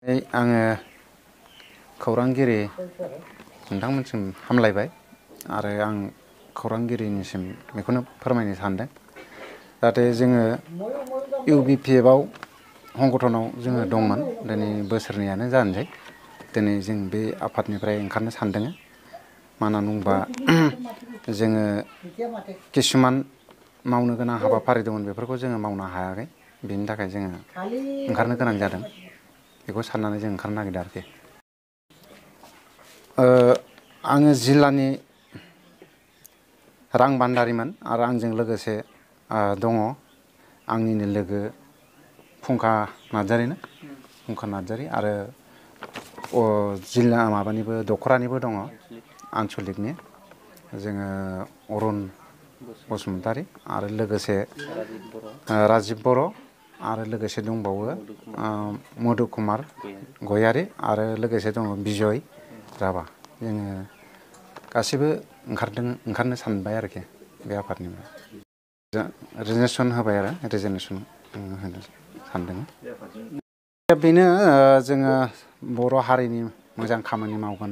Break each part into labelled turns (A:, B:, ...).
A: आङो खौरांगिरि नोंथांमोनसिम हामलायबाय आरो आं खौरांगिरिनिसिम बेखौनो फोरमायनो सानदों जाहाथे जोङो UBPFआव संगठनाव जोङो दंमोन दिनै बोसोरनैयानो जानोसै दिनै जों बे आफादनिफ्राय ओंखारनो सानदों मानो होनोबा जोङो किसुमान मावनो गोनां हाबाफारि दंमोन बेफोरखौ जोङो मावनो हायाखै बेनि थाखाय जोङो ओंखारनो गोनां जादों बेखौ साननानै जों ओंखारनो नागिरदों आरोखि आङो जिल्लानि रां बान्दारिमोन आरो आंजों लोगोसे दङ आंनिनो लोगो फुंखा नार्जारि आरो जिल्ला माबानिबो दख'रानिबो दङ आनसलिकनि जोङो अरुन बसुमतारी आरो लोगोसे राजिब बर' आरो लोगोसे दंबावो मधु कुमार गयारी आरो लोगोसे दङ बिजय राभा जोङो गासिबो ओंखारनो सानबाय आरोखि बे आफादनिफ्राय रिजिगनेसन होबाय आरो रिजिगनेसन होनो सानदों बेनो जोङो बर' हारिनि मोजां खामानि मावगोन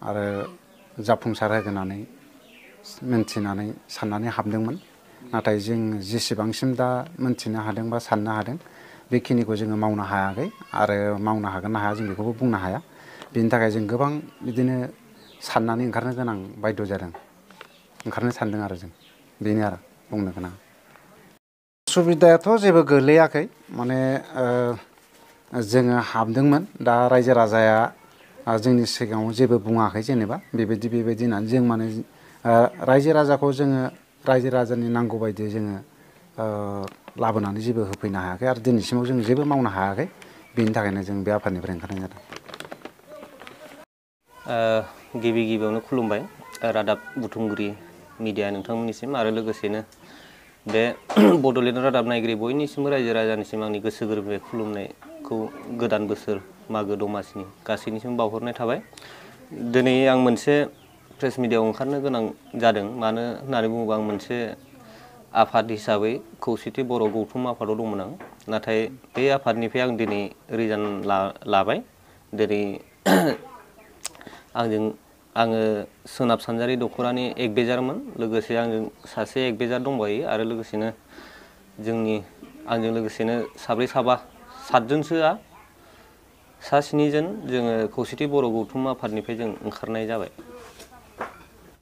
A: आरो जाफुंसार होगोन होननानै मिन्थिनानै साननानै हाबदोंमोन नाथाय जों जेसेबांसिम दा मिन्थिनो हादों बा साननो हादों बेखिनिखौ जोङो मावनो हायाखै आरो मावनो हागोन ना हाया जों बेखौबो बुंनो हाया बेनि थाखाय जों गोबां बिदिनो साननानै ओंखारनो गोनां बायद' जादों ओंखारनो सानदों आरो जों बेनो आरो बुंनो गोनां उसुबिदायाथ' जेबो गोलैयाखै माने जोङो हाबदोंमोन दा रायजो राजाया जोंनि सिगाङाव जेबो बुङाखै जेनेबा बेबायदि होननानै जों माने रायजो राजाखौ जोङो रायजो राजानि नांगौ बायदियै जोङो लाबोनानै जेबो होफैनो हायाखै आरो दिनैसिमाव जों जेबो मावनो हायाखै बेनि थाखायनो जों बे आफादनिफ्राय ओंखारनाय जादों
B: गिबियावनो खुलुमबाय रादाब बुथुमगिरि मिडिया नोंथांमोननिसिम आरो लोगोसेनो बे बड'लेण्ड रादाब नायगिरि बयनिसिमबो रायजो राजानिसिम आंनि गोसो गोरबोनिफ्राय खुलुमनायखौ गोदान बोसोर मागो दमासिनि गासैनिसिम बावहरनाय थाबाय दिनै आं मोनसे प्रेस मिडियायाव ओंखारनो गोनां जादों मानो होननानै बुङोबा आं मोनसे आफाद हिसाबै खौसेथि बर' गौथुम आफादाव दंमोन आं नाथाय बे आफादनिफ्राय आं दिनै रिजाइन लाबाय दिनै आङो सोनाब सानजारि दख'रानि एकबेजारमोन लोगोसे आंजों सासे एकबेजार दंबायो आरो लोगोसेनो आंजों लोगोसेनो सातजोनसोआ सा 7 जों जोङो खौसेथि बर' गौथुम आफादनिफ्राय जों ओंखारनाय जाबाय